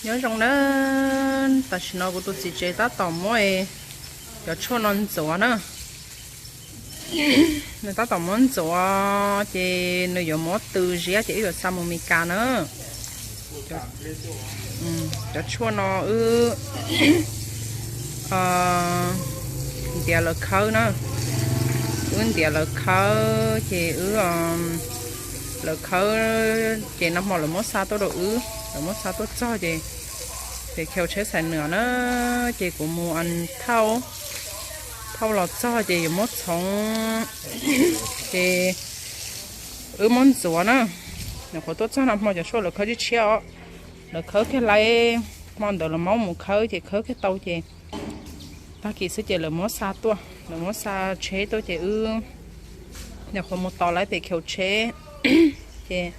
Nyob zoo na, tam sim no kuv tus txiv tsev tab tom muab cov tshuaj no ntxuav na. Nws tab tom muab ntxuav ces nws yuav muab tw ziab ces wb yuav xa mus Mes Kas na. Cov tshuaj no wb ntiav lawv khawb na. Wb ntiav lawv khawb ces wb, lawv khawb ces nag hmo lawv muab xa tuaj rau wb, lawv muab xa tuaj txog ces pem khau tsheb Xais Nuam na, ces kuv mus thauj, thauj los txog ces yuav muab txhoov ces wb muab ntxuav na. Nyuam qhuav tuaj txog nag hmo cov tshuaj lawv khawb tshiab tshiab os, lawv khawb kiag laib, hmo ntawd lawv muab mus khawb ces khawb kiag tau ces tag kis xwb ces lawv muab xa tuaj, lawv muab xa tsheb tuaj ces wb nyuam qhuav mus tos laib pem khau tsheb ces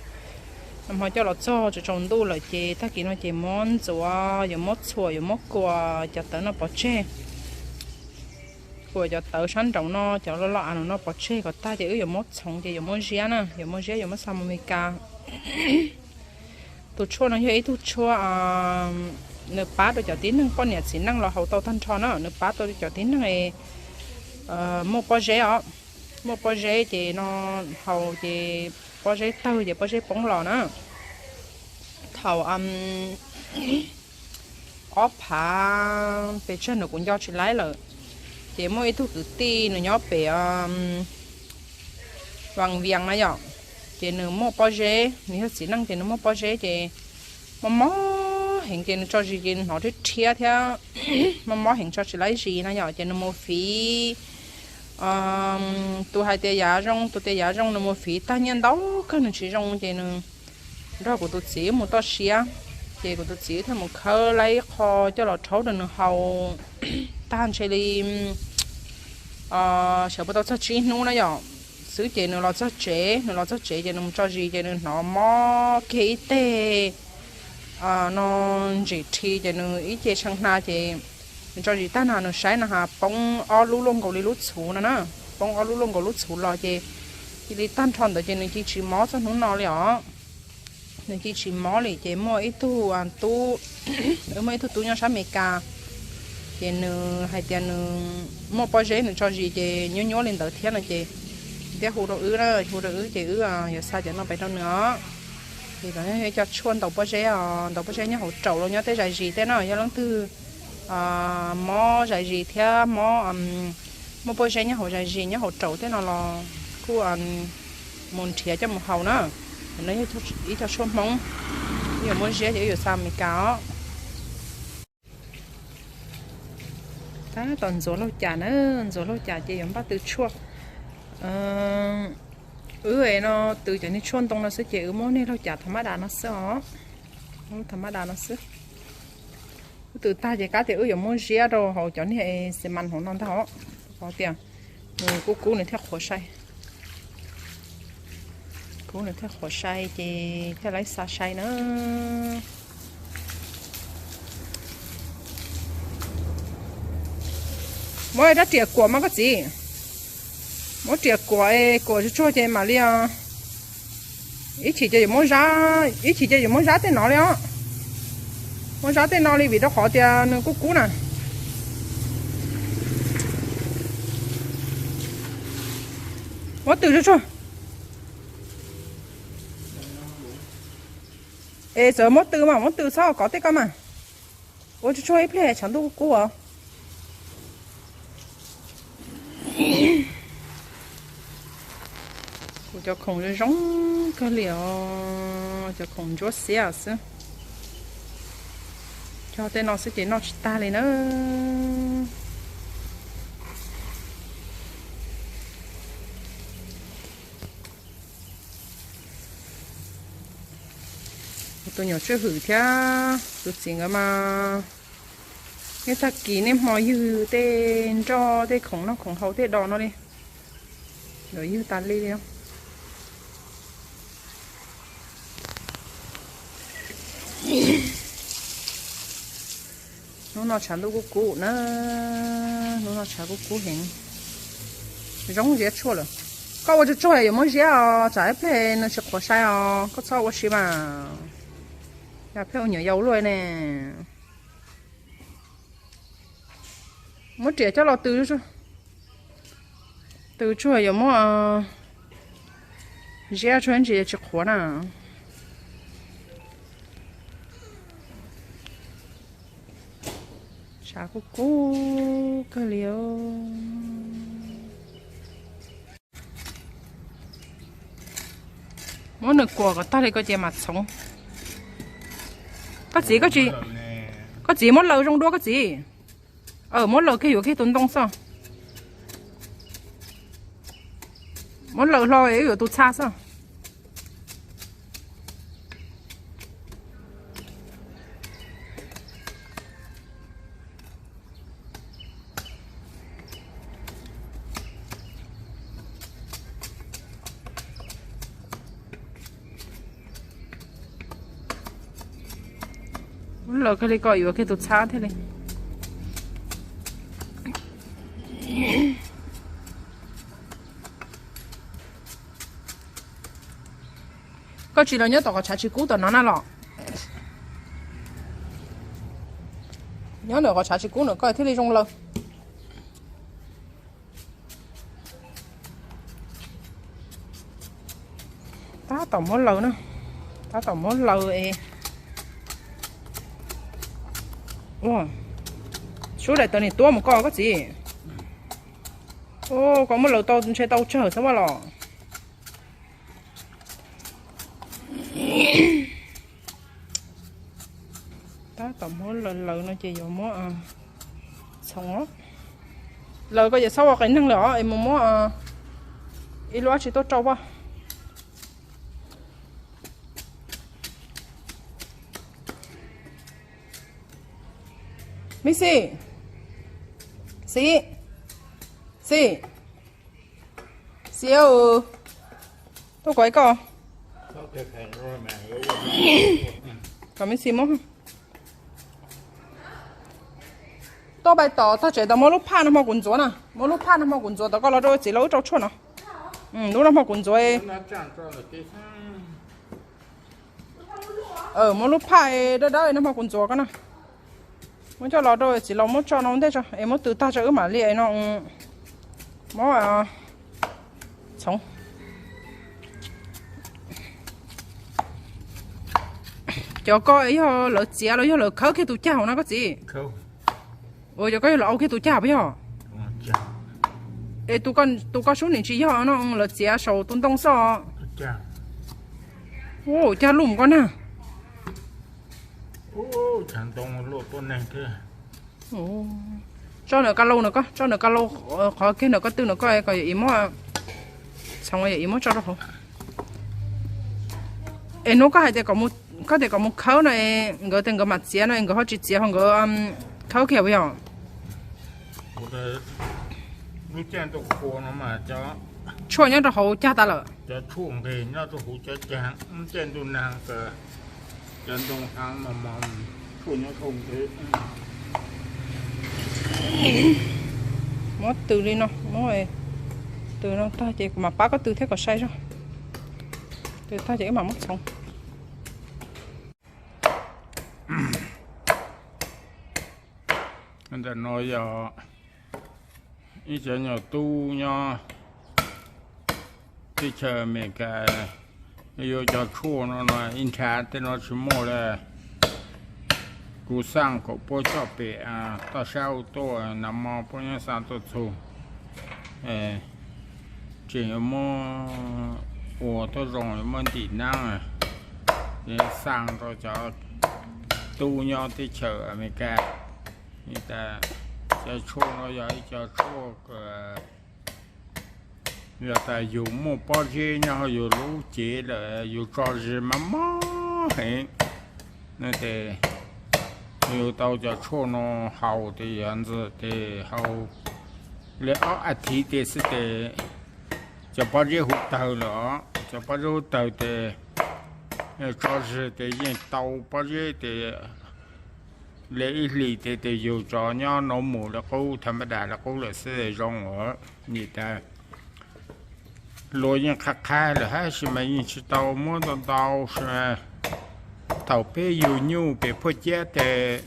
nag hmo coj los txog tsaus ntuj lawm ces tag kis no ces muab ntxuav, yuav muab txhuam, yuav muab kuam cov tawv no pov tseg. Kuam cov tawv sab nraud no, cov loj loj av no pov tseg kom tag ces wb yuav muab txhoov ces yuav muab ziab na, yuav muab ziab yuav muab xa mus Mes Kas. Tus tshuaj no yog ib tug tshuaj nws pab rau cov tib neeg poj niam txiv neej los haus tau tag nrho na, nws pab tau cov tib neeg muaj pob zeb os, muaj pob zeb ces no haus ces pob zeb tawg ces pob zeb poob los na. Thaum ob phav pes tsawg nws kuv nco tsis laib lawm, ces muaj ib tug kwv tij nws nyob pem Vaj Vias na yom, ces nws muaj pob zeb, nws yog txiv neej ces nws muaj pob zeb ces mob mob heev ces nws tso zis ces nws hnov rhiab rhiab thiab mob mob heev tso tsis laib zis na yom, ces nws mus fiv, tus hais tias yav zoo, tus tias yav zoo, nws mus fiv tag nyiaj ntau kawg nws tsis zoo ces nws nrog kuv tus txiv mus toj siab, ces kuv tus txiv thiaj mus khawb laib ib qho coj los rhaub rau nws haus tag ntshe li sawv puas tau txog tsib hnub na yom xwb ces nws los txog tsev, nws los txog tsev ces nws mus tso zis ces nws hnov mob kiag ib teg no ntsim rhi ces nws ib ce tshee hna ces nws tso zis tag na nws saib na has poob ob lub luaj nkaus li lub txhuv no na, poob ob lub luaj nkaus lub txhuv los ces cia li tag nrho ntawd ces nws cia tsis mob txog hnub no li os. Nws cia tsis mob li ces muaj ib tug tub, muaj ib tug tub nyob sab Mes Kas, ces nws hais tias nws muaj pob zeb nws tso zis ces nyuaj nyuaj li ntawd thiab no ces thiaj hu rau wb na, hu rau wb ces wb yuav xa cov no pem rau nws os. Ces cov no yog cov tshuaj ntaus pob zeb os, ntaus pob zeb nyob hauv raum los nyob tej zais zis tej no yog leej twg mob zais zis thiab mob, muaj pob zeb nyob hauv zais zis nyob hauv raum tej no los kuj mus nrhiav coj mus haus na. No yog ib co tshuaj Hmoob, wb yuav muab ziab ces wb yuav xa Mes Kas os. Tab tom ntxuav laug cas na, ntxuav laug cas ces yuav npaj tw tshuaj. Wb no tw cov niag tshuaj ntoo no xwb ces wb muab niag laug cas tha mab das no xwb os. Tha mab das no xwb. Wb tw tag ces kab tias wb yuav muab ziab rau hauv cov niag xi mas hauv no ntag os. Qhov tias nws kub kub nws thiaj qhuav sai. Kub nws thiaj qhuav sai ces thiaj laib xa sai na. Muab rab riam kuam mas koj txiv. Muab riam kuam es kuam tsuag tsuag ces mam li os. Ib chim ces yuav muab zab, ib chim ces yuav muab zab tej no li os. Muab zab tej no li vim rau qhov tias nws kub kub na. Muab tw tsuag tsuag. Es txawm muab tw mas muab tw txhob kov tej ko mas. Ua tsuag tsuag ib pliag tshav ntuj kub kub os. Kuv cov khoom zoo zoo kawg li os, cov khoom ntsuab xiab xwb. Cog tej no xwb ces noj tsis tag li na. Tus nyuam tswj hwm thiab tus txiv nkawd mas niaj tag kis niaj hmo ywg tej nroj tej khoom noj khoom haus tej do no li, ywg tas li li. Hnub no tshav ntuj kub kub na, hnub no tshav kub kub heev. Zoo ziab tshuaj lawm. Koj ua tsuag tsuag yuav muab ziab os, tsam ib pliag nws tsis qhuav sai os, koj txhob ua si mas. Pheej ua nyuam yaus luaj ne. Muab riam coj los tws, tws tsuag yuav muab ziab tsuag ntsis tsis qhuav na. Tshav kub kub kawg li. Muab nws kuam kom tag li ko ces mam txhoov. Koj txiv, koj txiv muab laws zoo dua koj txiv. Muab laws kiag yuav kiag tus ntoo xwb. Muab laws hlo yuav tus txha xwb. Laws kawg li ko yuav kiag tus txha thiaj li. Koj tsis los nyob tom qhov tshav tsis kub tom no na los? Nyob ntawm qhov tshav tsis kub ntawm koj thiaj li zoo laws. Tab tom muab laws na, tab tom muab laws es. Ua, sub daim tawv nim tuab mus koj koj txiv. Koj muab laws tau ntshe tau tsawg xwb vaj los. Tab tom muab laws laws no ces yuav muab txhoov. Laws ko ces txhob ua qias neeg li os es mus muab ib lub dab tsi tuaj rau vaj. Mib Xis, Xis, Xis, Xis, tuaj kuv ib ko. Kom Mib Xis muab. Tuaj pais tom tag tsev tod, muab lub phaj no hmo kuv ntxuav na, muab lub phaj no hmo kuv ntxuav tod, koj los rau txiv lau wb rau tshuaj no. Lub no hmo kuv ntxuav. Muab lub phaj dawb dawb no hmo kuv ntxuav koj na. Muab coj los rau txiv lau muab tso no ntej tso es muab tws tag tso wb mam li no muab txhoov. Cov ko yog lawv txiav los yog lawv khawb kiag tus cag hauv no koj txiv? Ua cov ko yog lawv au kiag tus cag puas yog? Es tus ko sub nim tsis yog no, lawv txiav saum tus ntoo xwb. Ua cag lub mus koj na. Tso ntawm ka lau no koj, tso ntawm ka lau qhov kiag ntawm koj tw no koj kom yawm ib muab txhoov, yawm ib muab tso rau hauv. Es hnub koj hais tias, koj tias kom mus khawb no, nkawd tias nkawd mam txiav no nkawd ho tsis txiav ho nkawd khawb kiag puas yog? Tshuaj nyob rau hauv cag tas lawm. Cov tshuaj nqis nyob rau hauv cov cag, lub caij ntuj nag, cov ntoo heev mos mos, tshuaj nyob rau nqis. Muab tws li no, muab tws no tag ces kuv mam pab koj tws thiab kom sai zog. Tws tag ces wb mam muab txhoov. Ntawm no yog ib cov nyuam tub nyob teb chaws Amelikas, yuav cov tshuaj no no ib nrhav tej no tsis muaj li. Kuv xaj kaum puab coj pem toj sab u tuaj, nag hmo puab nyob xaj tuaj txug. Tseem yuav muab ua tuab zoo, yuav muab ntim naab, xaj rau cov tub nyob teb chaws Amelikas. Cov tshuaj no yog ib cov tshuaj, yog tas yus muaj pob zeb nyob hauv yus lub cev lawm yus tso zis mas mob heev no ces yus tau cov tshuaj no haus ces yog ntxim ces haus li ob as thiv tes xwb ces cov pob zeb huv tawg lawm os. Cov pob zeb huv tawg tes tso zis tes yeej tau pob zeb tes li ib hlis tes tes yus tso nyob nov mus li qub tha ma das li qub lawm xwb zoo os. Nim tas luag yeej qha qha lawm hab sis mas yeej tsis tau muab ntau ntau si. Thaum peb yug nyuj pem Phuaj Ciab tes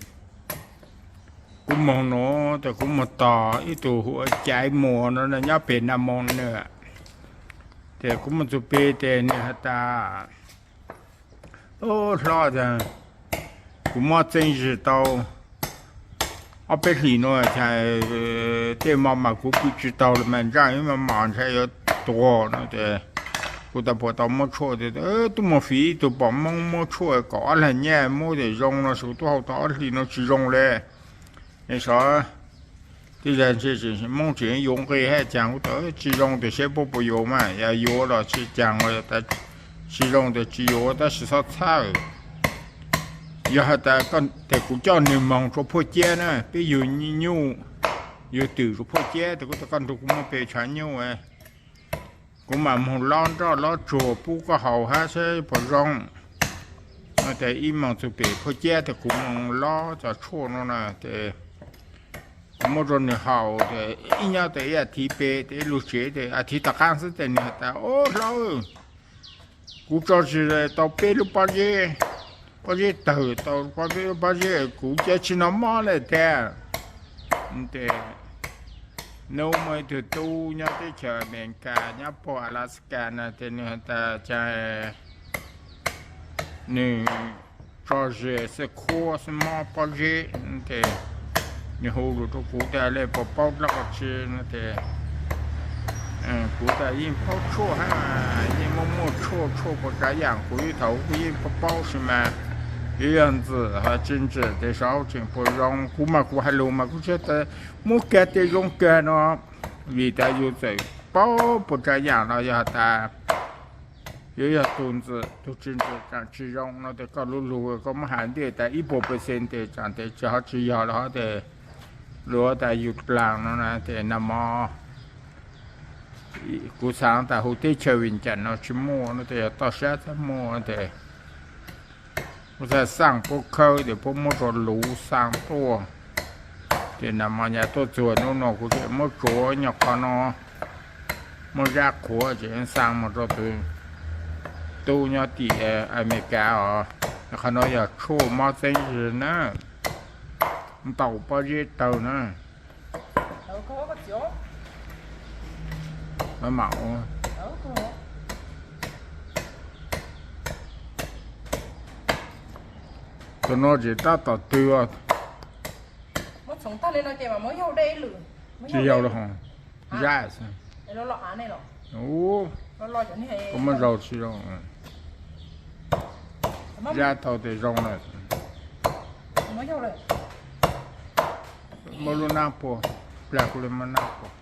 kuv moog nuav tes kuv moog tos ib tug hu ua Caiv Muas no nyob pem Naj Moo na. Tes kuv moog txug pem tes nwg has tas, Au hlob, kuv mob txeeb zig tau ob peb hlis nuav, tej mo mas kuv pw tsi taug le mas ntsaj ib mo mos ntshe yuav tuag no tes kuv tas puas tau muab tshuaj. Tub muaj fiv ib tug pom Moob muab tshuaj kaum ob lag nyiaj muab tes zoo no, sum tub hau tau ob hlis no tsi zoo le. Sov tej zag ntshe Moob tseem yuav nqi hab caag, kuv tas tsi zoo tes saib puab puas yuav mas, yog yuav los tsi caag, tsi zoo tes tsi yuav tab sis xob txhawj. Yog has tas tes kuv coj nwg moog rua Phuaj Ciab na, peb yug nyuj yug twm rua Phuaj Ciab tes kuv tas koj nrug kuv muab peb tshav nyuj, kuv mam moog lob nroj lob tsuag pub koj haus hab saib puas zoo. No tes ib moog txug pem Phuaj Ciab tes kuv moog lob cov tshuaj no na tes kuv muab rua nwg haus tes ib nyob tes ib as thiv pem tes ib lug tsev tes as thiv tom qaab xwb tes nwg has tas, Au hlob, kuv tso zig tau peb lub pob zeb, pob zeb tawg tau peb lub pob zeb, kuv ca tsi nov mob le tiag. Tes nub muaj ib tug tub nyob teb chaws Amelikas nyob puag Alaska na tes nwg has tas ca nwg tso zig xwb khuab xwb mob pob zeb tes nwg hu lug rua kuv tas le puas paub dlaab qhov tsi no tes kuv tas yeej paub tshuaj hab, yeej muaj muaj tshuaj, tshuaj puas tsav yaam kuv ib thaum kuv yeej paub paub si mas, yuav yog ntxim hab tsi ntxim tes saib tseem puas zoo. Kuv mas kuv hais lug mas kuv tsi tas muab kag tes zoo kag no, vim tas yug txawm paub puas tsav yaam los yog has tas yuav yog tug ntxim tug tsi ntxim tsaam tsi zoo no tes koj lub lug koj muab has ntiaj tas ib puas percent tes tsaam tes tsi ho tsi yog le hov tes luag tas yug dlaag no na tes nag mo kuv xaav tas huv teb chaws Vias Cas no tsi muaj no tes yog toj sab txaj muaj tes kuv txhaj xaaj puab khawb tes puab muab rua luv xaa tuaj. Ces nag mo nyas tuaj txug nub no kuv tseem muab tsuav nyuag qhov no, muab zab qhuav ces xaa mus rua tug tub nyob tim Amelikas os. Qhov no yog tshuaj mob txeeb zig na, ntaus pob zeb tawg na. Tus no tseem tab tom twg. Tsis yog lawm hos, zab xwb. Ub, koj muab zaug tsis zoo. Zab tau tes zoo lawm. Muab lub nab puag, plag kuv le muab nab puag.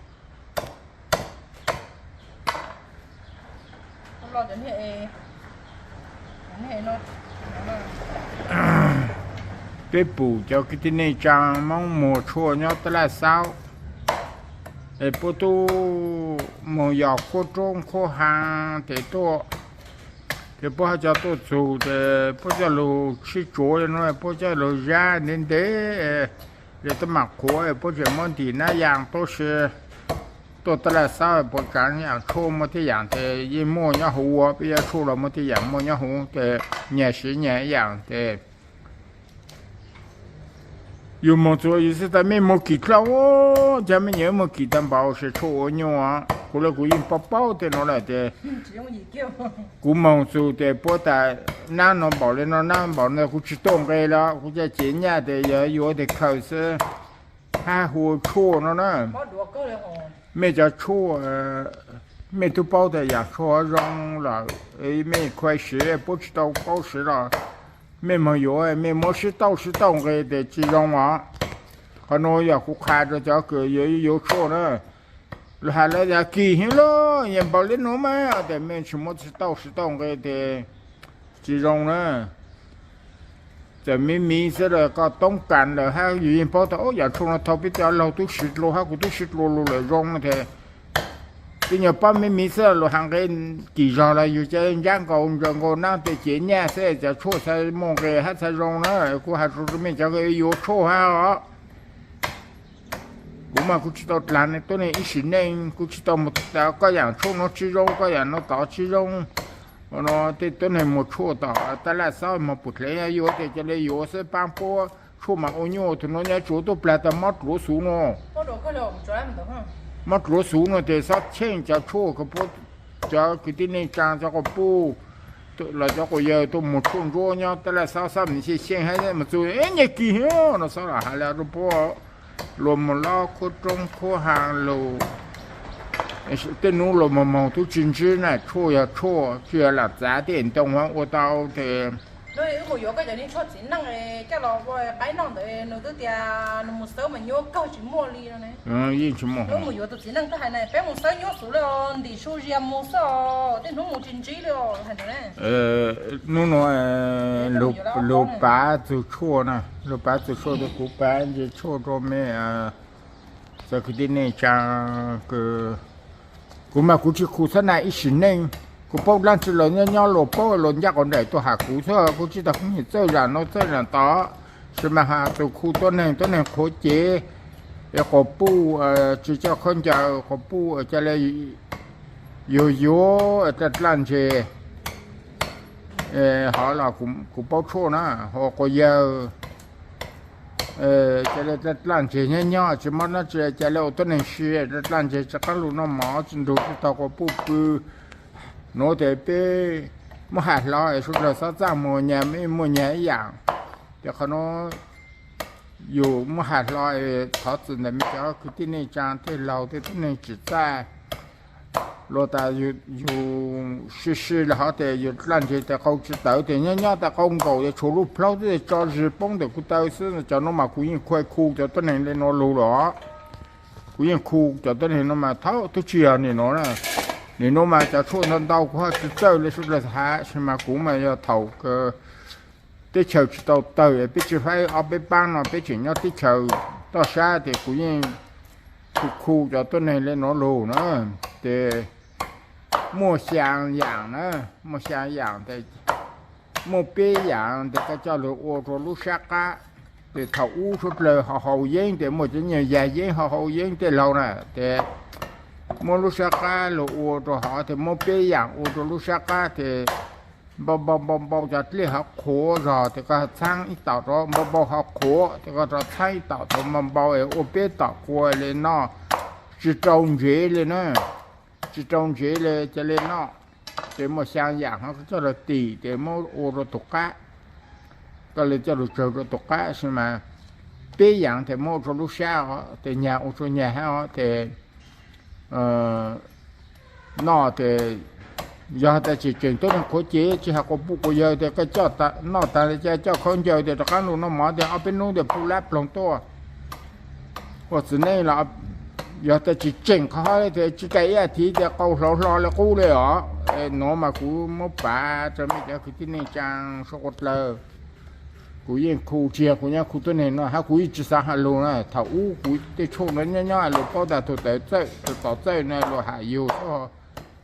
Peb pum cov kwv tij neej tsaa Moob muag tshuaj nyob tab laj xaub, es puab tub muag yos khuab roob khuab haa tes tuaj, ces puab hab cov tuaj txug ces puab coj lug sib tsuav no, puab coj lug zab ntev ntev, ces tuaj mam qhuav, puab tseem muab ntim nab yaas tuab si tuaj tab laj xaub, puab tsav yaam tshuaj muaj tej yaam tes yeej muaj nyob huv, peb cov tshuaj los muaj tej yaam muaj nyob huv ces nyag siv nyag yaam ces yug moog txug yug xwb tas mej muag kim dlhau, cov mej nyuam muag kim tag npaum ces tshuaj ua nyuaj. Kuv le kuv yeej paub paub tej no lawm ces kuv moog txug ces puab tas nab no npaum le no, nab npaum no, kuv tsis tuaj nqe los kuv ca cev nyaj tes yog yuav tes khaws xwb, hab hu ua tshuaj no na. Mej cov tshuaj, mej tub paub tas yaam tshuaj zoo lawm, mej khuv siv, puab tsis tau paub siv los mej moog yuav, mej muab sib tauj sib tauj nqe tes tsis zoo os. Qhov nuav yog kuv qha rua cov kws yuav yuav tshuaj na, lug has lawv tas kim heev lawm, yeej npaum le nuav mas, tes mej tsis muab sib tauj sib tauj nqe tes tsis zoo na. Txawm miv miv xwb los koj toob kas lawm hab yus yeej paub tas yaam tshuaj no thaum peb cov laug tub siv dlua hab kuv tub siv dlua lug lawm zoo tes twb nyuag pab miv miv xwb lug has nqe kim zog los yus ca ntsab nkaus ntsaws nkaus nab tes cev nyaj xwb, cov tshuaj txhad muaj nqe hab txhad zoo na. Kuv has rua mej cov yuav tshuaj hab os, kuv mas kuv tsis tau dlaag nej tuab neeg ib sim neej, kuv tsis tau mus tas koj yaam tshuaj no tsis zoo, koj yaam no tod tsis zoo. Tej tuab neeg muag tshuaj tom tab laj xob mog, pum dlev yuav tias ca le yuav xwb, paab puab tshuaj mas ua nyuaj. Tug nuav nyob tsuav tuaj plag tas mob dluav xuv no. Mob dluav xuv no ces xob cheej cov tshuaj, cov kwv tij neej tsaa, cov quas puj los cov quas yawg tuaj muag tshuaj ntsuab nyob tab laj xob, xob mim xyeej xyeej hab mas txug nyaj kis no xob los has le rua puab, luas moog lob khuab roob khuab haa lug. Tej nub luas moog moog tub tsi ntsib na, tshuaj yog tshuaj, tsi yog lam txav tej ntoo ua tau tes. Yeej tsi muaj. Hnub nuav lug pav txug tshuaj na, lug pav txug tshuaj tes kuv pav nce tshuaj rua mej, txawm kwv tij neej tsaa. Kuv mas kuv tsi khu xab nam ib sim neej, kuv paub dlaab tsi los nyob nyob luas paub luas ncaj quas nraim tuaj has kuv xwb, kuv tsi tau koob him txawj zam no txawj zam tod. Tab sis mas has tus khu tuab neeg, tuab neeg qhuav cev, es quas puj tsi coj khaub ncaws, quas puj ca le yuav yuav dlaj dlaj ntseg, hov los kuv paub tshuaj na, ho quas yawg ca le dlaj dlaj ntseg nyob nyob tsi mob dlaab tsi, ca le ua tuab neeg si dlaj dlaj ntseg tsi qaab lug noj mov tsi nrug tsi taug quas puj pw. Nuav tes peb muab has hlo es suav dlawg xob txaj muag nyag, mej muaj nyag ib yaam. Tes qhov nuav yus muab has hlo es thov txim ntawm mej cov kwv tij neej tsaa, tej laug tej tuab neeg tsim txaj. Luag tas yus si si le hov tes yus dlaj ntseg tes qau tsi tawv tes nyob nyob tes qau nkaum yuav tshuav lub plhaub xwb tes tso zis poob ntawm kuv taw xwb. Cov nuav mas kuv yeej khu khu cov tuab neeg le nuav lug los. Kuv yeej khu cov tuab neeg nuav mas thaum tub tsi yog nim nuav na. Nim nuav mas cov tshuaj ntau ntau kuv ho tsi txawj le suav dlawg has, tab sis mas kuv mas yog thaum teb chaws tsi tau tawg, peb tsi faib ob peb paab no peb tseem nyob teb chaws toj sab tes kuv yeej khu khu cov tuab neeg le nuav lug na. Tes muaj xyaa yaam na, muaj xyaa yaam tes muaj peb yaam tes koj coj lug ua rua lub sab qab. Tes thaum ub suav dlawg ho haus yeeb tes muaj cov nyuag yag yeeb ho haus yeeb tej laug na, tes muab lub sab qab lug ua rua hov tes muab peb yaam ua rua lub sab qab tes npau npau npau npau cov dlej hov qhuav zog tes koj txhaab ib tom rua, npau npau hov qhuav tes koj rov txhaab ib tom rua, npau npau es ua peb tom kua le noj, tsi rau ntsev le na, tsi rau ntsev le ca le noj. Tes muaj xyaa yaam hov koj coj lug tim tes muab ua rua tug qab, koj le coj lug tsawg rua tug qab, tab sis mas peb yaam tes muab ua rua lub sab os, tes nyag ua rua nyag hab os, tes noj tes yog tas tseem tseem tuab neeg qhuav cev tsi has quas puj quas yawg tes koj coj noj taag le ca coj khaub ncaws tes rov qaab lug noj mov tes ob peb nub tes puj lab ploog tuaj. Ua txiv neej los yog tas tseem tseem qhov hov tes tsi kais ib as thiv tes qau hlauv hlo le qub le os. Nuav mas kuv muab pav rua mej cov kwv tij neej tsaa suav dlawg. Kuv yeej khu tsi yog kuv nyob khu tuab neeg no hab kuv yeej tsi xaav has lug na. Thaum ub kuv tej tshuaj nuav nyob nyob luas paub tas tug tawv txawj tug tom txawj na luas has yug xwb.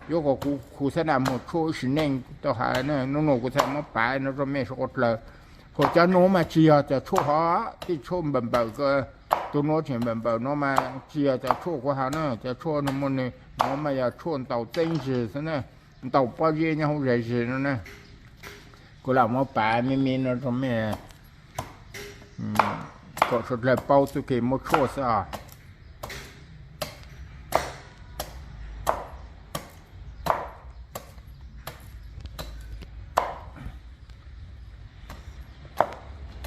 Yuav kom kuv khu xab nam muag tshuaj ib sim neej tau has na, nub nuav kuv txhaj muab pav no rua mej suav dlawg. Hos cov nuav mas tsi yog cov tshuaj hov, tej tshuaj npawm npawm ko, tug nuav tseem npawm npawm nuav mas tsi yog cov tshuaj kuv has na, cov tshuaj nuav mas yog tshuaj ntaus txeeb zig xwb na, ntaus pob zeb nyob hauv zais zig no na. Kuv lam muab pav me me no rua mej kom suav dlawg paub txuj kev muab tshuaj xwb os.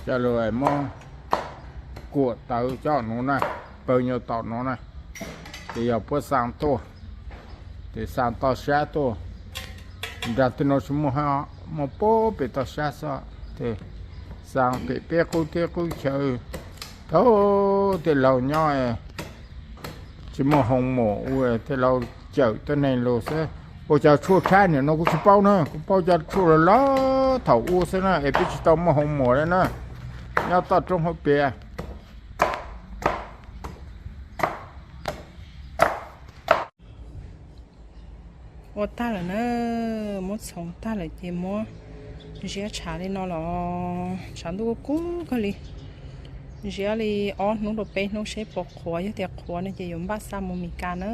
Coj lug muab kuam tawv coj nuav na, pawg nyuag tom nuav na, ces yog puab xaa tuaj, ces xaa toj sab tuaj, nraag tej nuav tsis muaj hab, muaj puag pem toj sab xwb, ces xaa pem peb qub teb qub chaw. Thaum tej laug nyob tsis muaj hoo mom ua, tej laug cawm tuab neeg lug xwb. Ua cov tshuaj tshab nim no kuv tsis paub na, kuv paub cov tshuaj lug lug thaum ub xwb na, es peb tsis tau muaj hoo mom le na, nyob toj roob hauv pes. Ua tag lawm na, muab txhoov tag lawm ces muab ziab tshav li no los tshav ntuj kub kawg li. Ziab li ob hnub rau peb hnub seb puas qhuav, yog tias qhuav no ces yuav npaj xa mus Mes Kas na.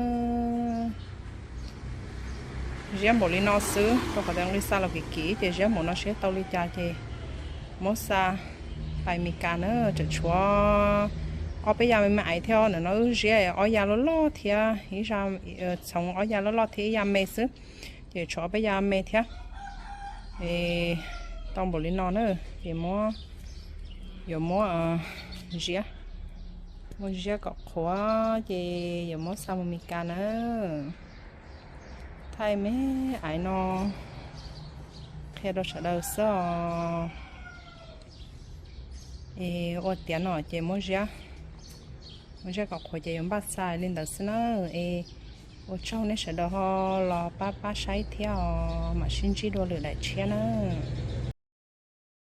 Ziab npaum li no xwb, rau qhov tias nqi xa los kim kim ces ziab npaum no seb tau li cas ces muab xa pais Mes Kas na. Tseem tshuav ob peb yam me me aiv thiab, ntawm no wb ziab ob yam loj loj thiab, txhoov ob yam loj loj thiab ib yam me xwb, ces tshuav ob peb yam me thiab. Es tau npaum li no na, ces yuav muab ziab, muab ziab kom qhuav ces yuav muab xa mus Mes Kas na. Thaij me aiv no qhia rau sawv daws xwb os. Es ua tiav no ces muab ziab, muab ziab kom qhuav ces yuav npaj xa li ntawd xwb na. Es ua tsaug nej sawv daws ho los pab pab saib thiab os, mam sib ntsib dua lwm daim tshiab nawb.